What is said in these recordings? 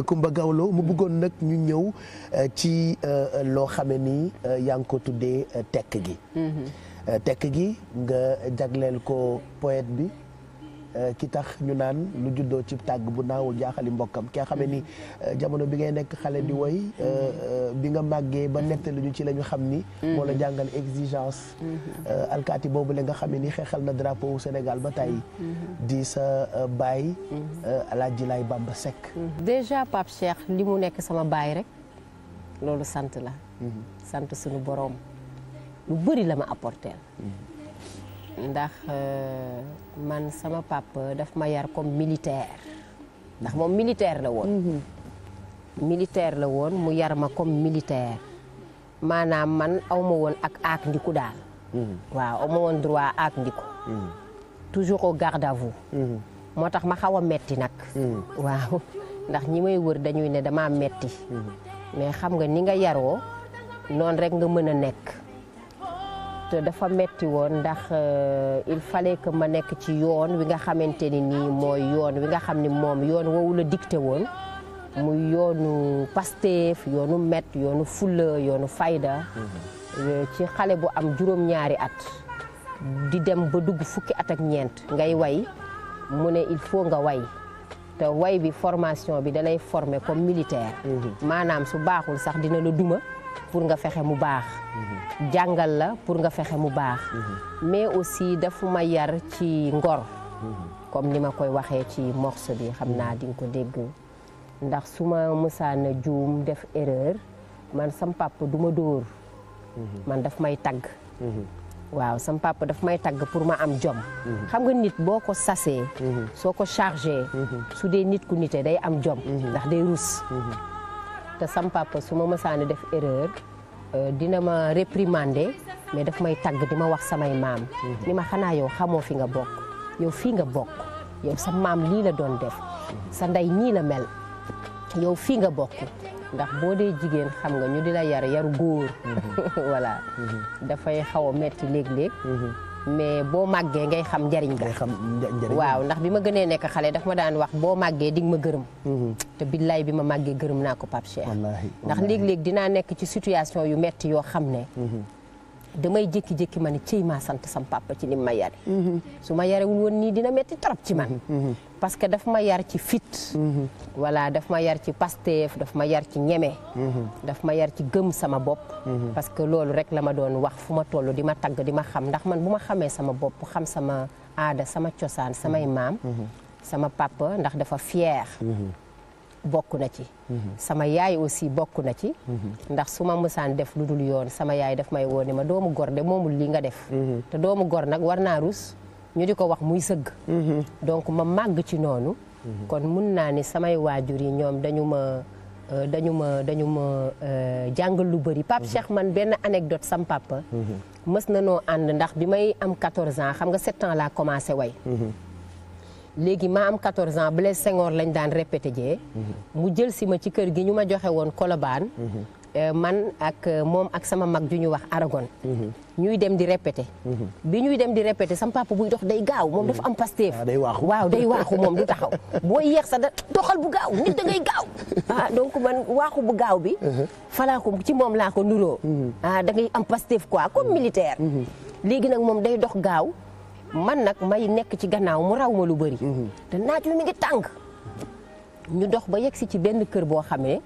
Coumba Gawlo mu bëggoon nag ñu ñëw ci loo xame ni yaa ngi ko tuddee tekk gi. Tekk gi nga jagleel ko poète bi ki tax ñu naan lu juddoo ci tàgg bu naawul jaaxali mbokkam ki nga xame ni jamono bi ngay nekk xale di woy bi nga màggee ba nettali ñu ci la ñu xam ni. moo la jàngal exigence. alkaati boobu la nga xam ni xeexal na drapeau Sénégal ba tey. di sa baay. Alaaji Laay Bamba Seck. déjà Pape Cheikh li mu nekk sama baay rek loolu sant la. sant suñu boroom lu bëri la ma apporter. ndax man sama papa daf ma yar comme militaire ndax moom militaire la woon. militaire la woon mu yar ma comme militaire maanaam man aw ma woon ak ndiku daal. waaw aw ma woon droit ak ndiku. toujours au garde à vous. moo tax ma xaw a metti nag. waaw ndax ñi may wër dañuy ne dama metti mais xam nga ni nga yaroo noonu rek nga mën a nekk. te dafa metti woon ndax il fallait que ma nekk ci yoon wi nga xamante ni nii mooy yoon wi nga xam ni moom yoon woowu la dicté woon muy yoonu Pastef yoonu met yoonu fulla yoonu fayda. ci xale bu am juróom-ñaari at di dem ba dugg fukki at ak ñeent ngay way mu ne il faut nga way te way bi formation bi dalay former comme militaire. maanaam su baaxul sax dina la duma pour nga fexe mu baax. jàngal la pour nga fexe mu baax. mais aussi dafa ma yar ci ngor. comme ni ma koy waxee ci morceau bi xam naa di nga ko dégg ndax su ma mësaana juum def erreur man sam papa du ma dóor. man daf may tagg. waaw sam papa daf may tagg pour ma am jom. xam nga nit boo ko sasee. soo ko chargé. su dee nit ku nite day am jom. ndax day rus. te sam papa su ma mësaane def erreur dina ma réprimander mais daf may tagg di ma wax samay maam. ni ma xanaa yow xamoo fi nga bokk yow fii nga bokk yow sa maam lii la doon def sa ndey nii la mel yow fii nga bokk ndax boo dee jigéen xam nga ñu di la yaru góor. voilà dafay xaw a metti léeg-léeg. mais boo màggee ngay xam njariñ ga. waaw ndax bi ma gënee nekk xale daf ma daan wax boo màggee di nga ma gërëm. te billaay bi ma màggee gërëm naa ko Pape Cheikh. ndax léeg-léeg dinaa nekk ci situation yu metti yoo xam ne. damay jékki-jékki ma ne cëy maa sant sam papa ci ni ma yare. su ma yarewul woon nii dina metti trop ci man. parce que daf ma yar ci fit. voilà daf ma yar ci Pastef daf ma yar ci ñeme. daf ma yar ci gëm sama bopp. parce que loolu rek la ma doon wax fu ma toll di ma tagg di ma xam ndax man bu ma xamee sama bopp xam sama aada sama cosaan samay maam. sama papa ndax dafa fier. bokk na ci. sama yaay aussi bokk na ci. ndax su ma mësaan def lu dul yoon sama yaay daf may woo ne ma doomu gor de moomul li nga def. te doomu gor nag war naa rus ñu di ko wax muy sëgg. donc ma màgg ci noonu. kon mun naa ni samay waajur yi ñoom dañu ma jàngal lu bëri. Pape Cheikh man benn anecdote sam papa. mës na noo ànd ndax bi may am 14 ans xam nga 7 ans laa commencé way. léegi ma am 14 ans Blaise Senghor lañ daan répété jee. mu jël si ma ci kër gi ñu ma joxe woon Colobane. man ak moom ak sama mag ju ñu wax Aragon. ñuy dem di répété. bi ñuy dem di répété sama papa buy dox day gaaw moom dafa am Pastef. waaw day waaxu moom du taxaw. boo yeex sa da doxal bu gaaw nit da ngay gaaw. donc man waaxu bu gaaw bi. falaa ko ci moom laa ko nuroo. da ngay am Pastef quoi comme militaire. léegi nag moom day dox gaaw. man nag may nekk ci gannaaw mu raw ma lu bëri. te naaj wi mi ngi tàng. ñu dox ba yegg si ci benn kër boo xam ne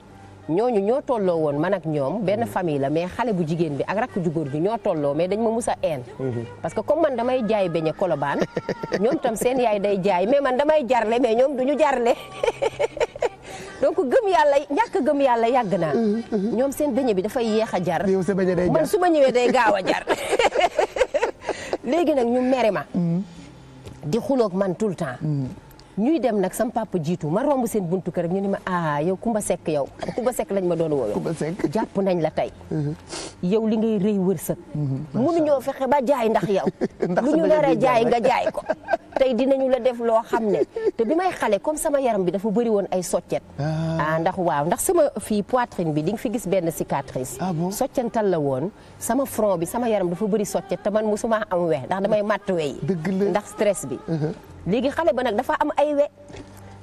ñooñu ñoo tolloo woon man ak ñoom benn famille la mais xale bu jigéen bi ak rakk ju góor gi ñoo tolloo mais dañ ma mus a een. parce que comme man damay jaay beñe Colobane ñoom tam seen yaay day jaay mais man damay jarle mais ñoom duñu jarle. donc gëm yàlla ñàkk gëm yàlla yàgg naa. ñoom seen beñe bi dafay yéex a jar. man su ma ñëwee day gaaw a jar. léegi nag ñu mere ma. di xuloog man tout le temps. ñuy dem nag sam papa jiitu ma romb seen buntu kër ñu ni ma yow Coumba Seck yow Coumba Seck lañ ma doon woowee. Coumba Seck jàpp nañ la tey. yow li ngay rëy wërsëg. mënuñoo fexe ba jaay ndax yow. lu ñu nar a jaay nga jaay ko. tey dinañu la def loo xam ne te bi may xale comme sama yaram bi dafa bëri woon ay soccet. ndax waaw ndax sama fii poitrine bi di nga fi gis benn cicatrice. soccantal la woon sama front bi sama yaram dafa bëri soccet te man musuma am we ndax damay matt we yi. ndax stress bi. léegi xale ba nag dafa am ay we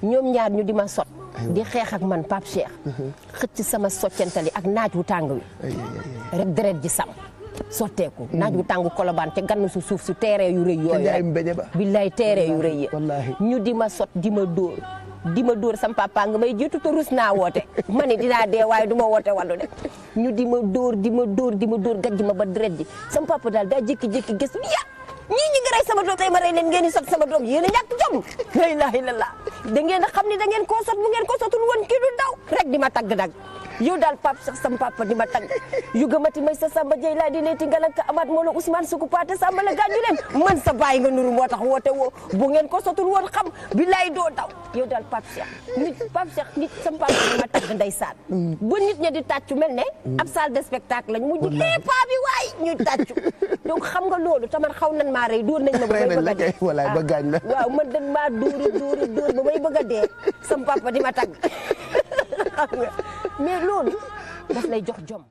ñoom ñaar ñu di ma sot di xeex ak man Pape Cheikh xëcc sama soccantali ak naaj wu tàng wi rek deret ji sam sotteeku naaj wu tàng Colobane te gann su suuf su teere yu rëy yooyu rek billaay teere yu rëy yi ñu di ma sot di ma dóor sam papa nga may jiitu te rus naa woote ma ne dinaa dee waaye du ma woote wàllu de ñu di ma dóor gajj ma ba deret ji sam papa daal daa jékki-jékki gëstu ñii ñi ngi rey sama doom tey ma rey leen ngeen di sot sama doom yéen a ñàkk jom la ilaha illallah da ngeen a xam ne da ngeen koo sot bu ngeen ko sotul woon kii du daw rek di ma tagg nag yow daal Pape Cheikh sama papa di ma tagg yu gëmati may sa Samba Dieye laa di leeti ngalanka amaat moo la Ousmane Suku Paate Samba la gaañu leen man sa bàyyi nga nuru moo tax woote woo bu ngeen ko sotul woon xam billaay doo daw yow daal Pape Cheikh nit sama papa di ma tagg ndeysaan ba nit ña di tàccu mel ne ab salle de spectacle lañ mujj paa bi waay ñuy tàccu donc xam nga loolu taman xaw nan maa rey dóor nañ ma ba may bëgg a dee walaay ba gaañ la waaw man dañ maa dóor ba may bëgg a dee sama papa di ma tagg xam nga mais loolu daf lay jox jom